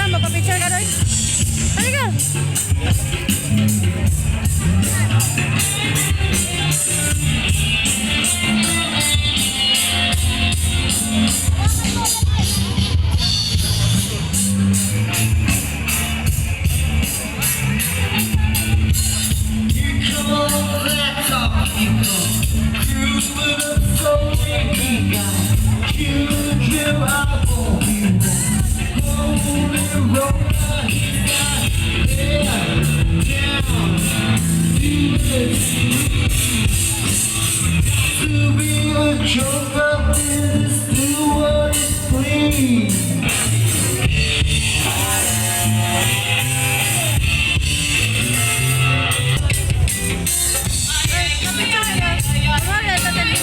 Magpa-picture ka doy. Halika. To be a joker is do what it please. Picture ka. Wala ka dali.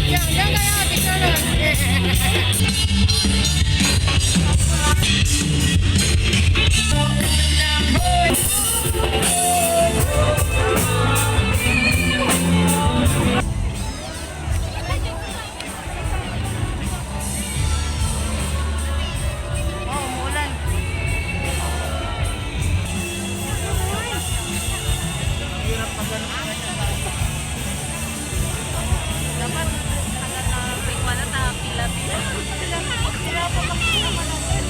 Yan, yan kaya picture na. Oh, umuulan. Dapat hanggang na wala ta pila-pila. Pila pa makita natin.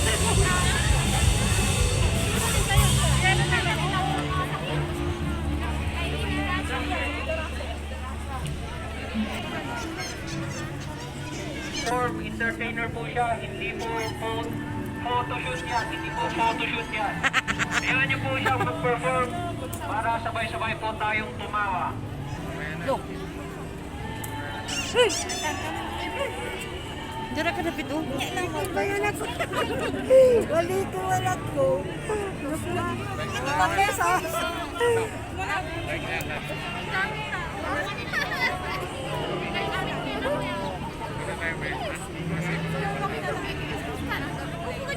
Perform, entertainer po siya, hindi po photoshoot yan, hindi po photoshoot yan. Ayaw niyo po siya mag-perform para sabay-sabay po tayong tumawa. Dira ka napit oh. Bayan ako. Wali ko, wala ko. Bakit sa?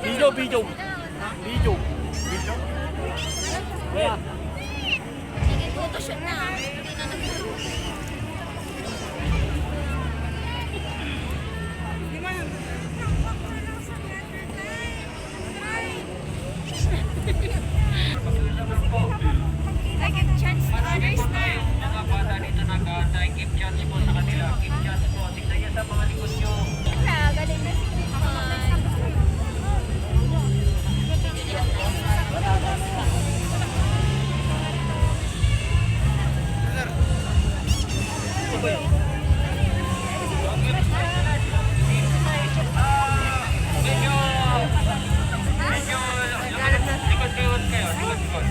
Video, video. Video. Video? Yeah. Sige, photoshoot na. Hindi na nag- I give chance to others na. Mga bata dito nag-aantay, give chance po sa kanila, give chance po. Tignan niyo sa mga likod niyo. Na, galing na si Clifford. Ah, medyo, medyo, likod-likod kayo, likod-likod.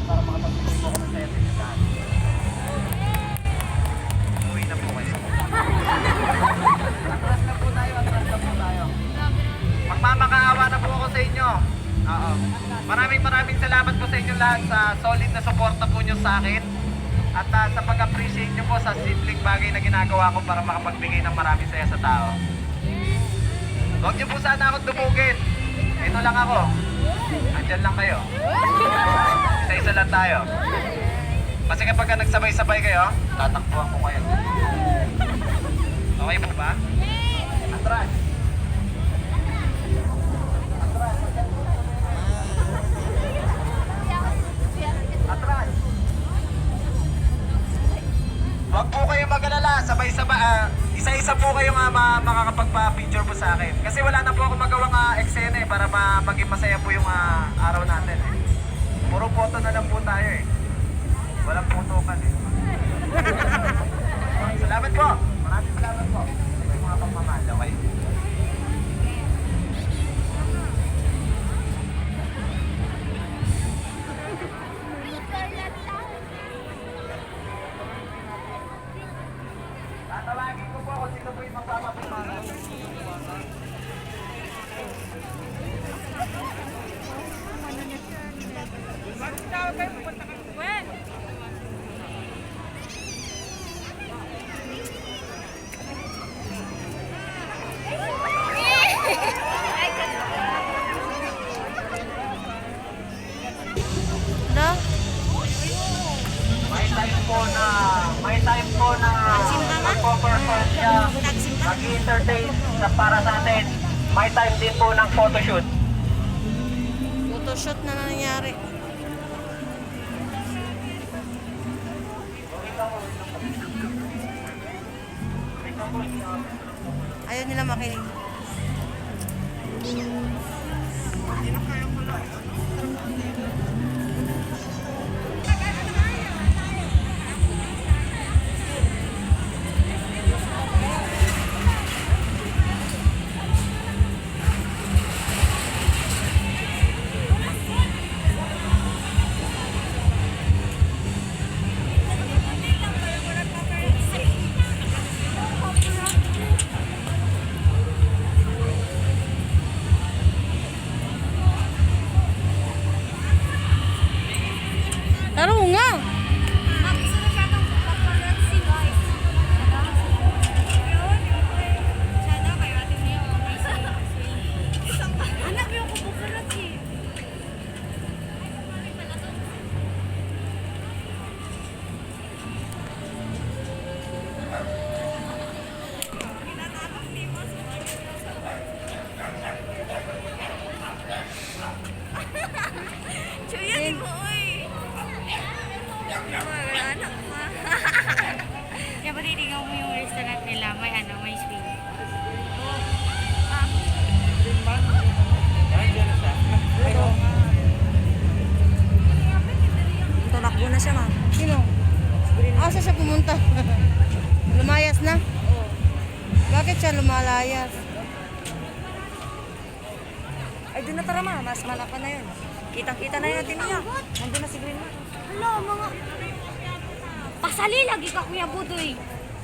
Para makapagbigay po ako ng saya sa inyo lahat. Uwi na po kayo. Atras na po tayo, atras na po tayo. Magmamakaawa na po ako sa inyo. Oo. Maraming maraming salamat po sa inyo lahat sa solid na suporta po nyo sa akin. At sa pag-appreciate nyo po sa simpleng bagay na ginagawa ko para makapagbigay ng maraming saya sa tao. Huwag nyo po sana akong dumugin. Ito lang ako. Andyan lang kayo. Isa-isa lang tayo. Kasi kapag ka nagsabay-sabay kayo, tatakbuhan ko kayo. Okay po ba? Atras! Atras! Atras! Huwag po kayo mag-alala, sabay-sabay, isa-isa po kayong makakapagpa-picture po sa akin. Kasi wala na po ako magawang eksena eh, para maging masaya po yung araw natin eh. Puro photo na lang po tayo eh. Walang putukan eh. po na magpo-perform siya, mag-entertain sa para sa atin, may time din po ng photoshoot. Photoshoot na nangyari. Ayaw nila makinig. Taro nga! Gusto na siya itong paparazzi guys. Sana kayo atin niyo. Anak yung ko paparazzi. Chuya ni mo, oy. Anak mo. Kaya ba titignan mo yung restaurant nila, may ano, may swing. Tumakbo na siya, ma'am. Sino? Asa siya pumunta? Lumayas na? Oo. Bakit siya lumalayas? Ay, doon na tara ma. Mas malapa na yun. Kitang-kita na yun natin niya. Nandun na si Green ma. Hala, mga... Pasali lagi ka, Kuya Budoy.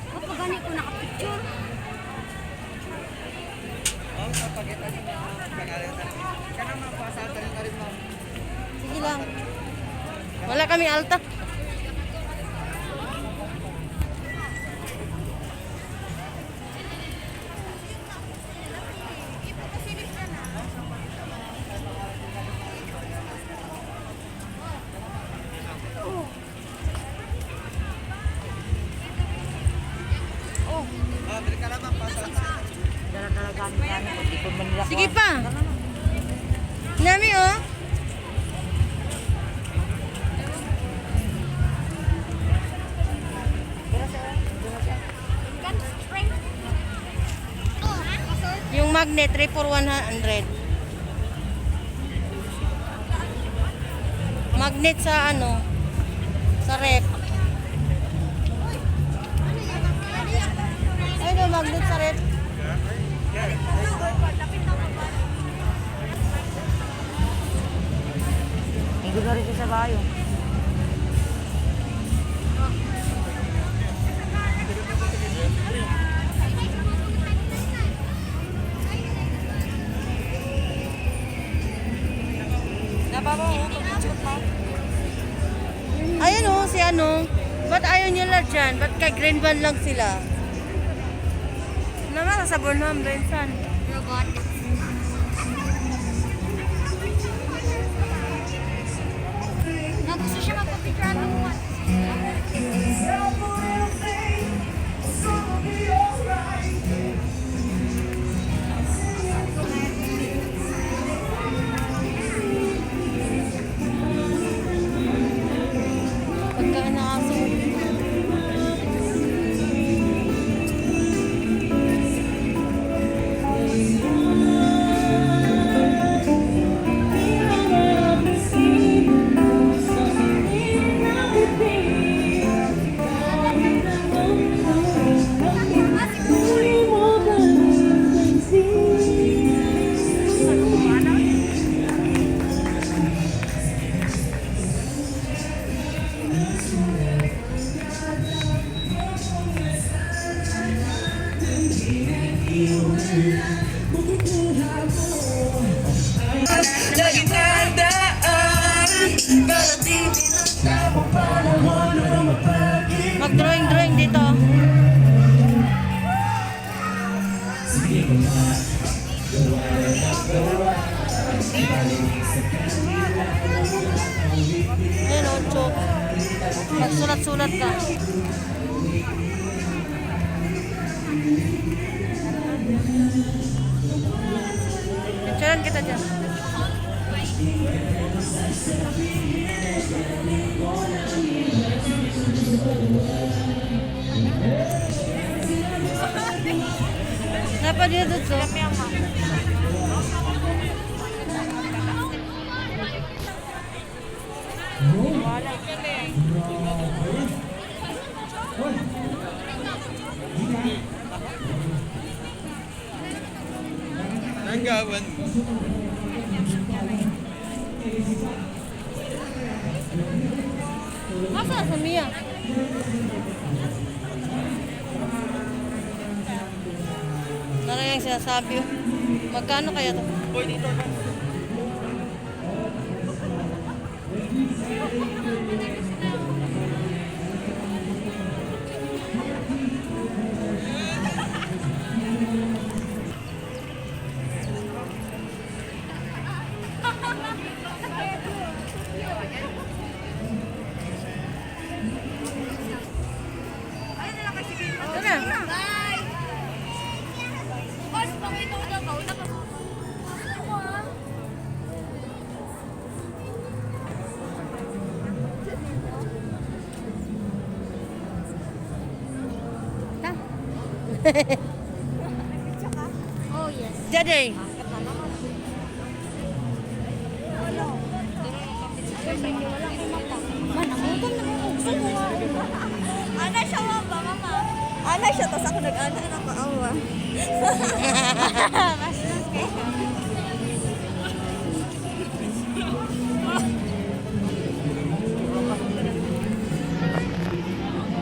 Kapag gani ko nakapicture. Sige lang. Wala kaming alta. Sige pa. Nami oh. Yung magnet 3 for 100. Magnet sa ano? Sa rep. Ayun oh, magnet sa rep. Hindi na rin siya sa bayo. Nababaw ko, pag-picture pa. Ayun oh, si ano. Ba't ayaw nila dyan? Ba't kay Green Van lang sila? Naman, sa Burnham, Benson. Robotics. Na gusto siya magpa-picture ano mo. Pagka nakaso. Mag-drawing-drawing dito. Ayan o, chalk. Magsulat-sulat ka. Picturean kita dyan. Napa dito to? Nagawan mo. Asa sa Mia? Ano yung sinasabi? Magkano kaya to? Tara. Bye! Boss, pakita ko daw ba? Una pa. Oh, yes. Daddy. Manamutom na ako. Gusto ko nga. Ana siya mama, mama. Ana siya, tapos ako nag-ana na kaawa.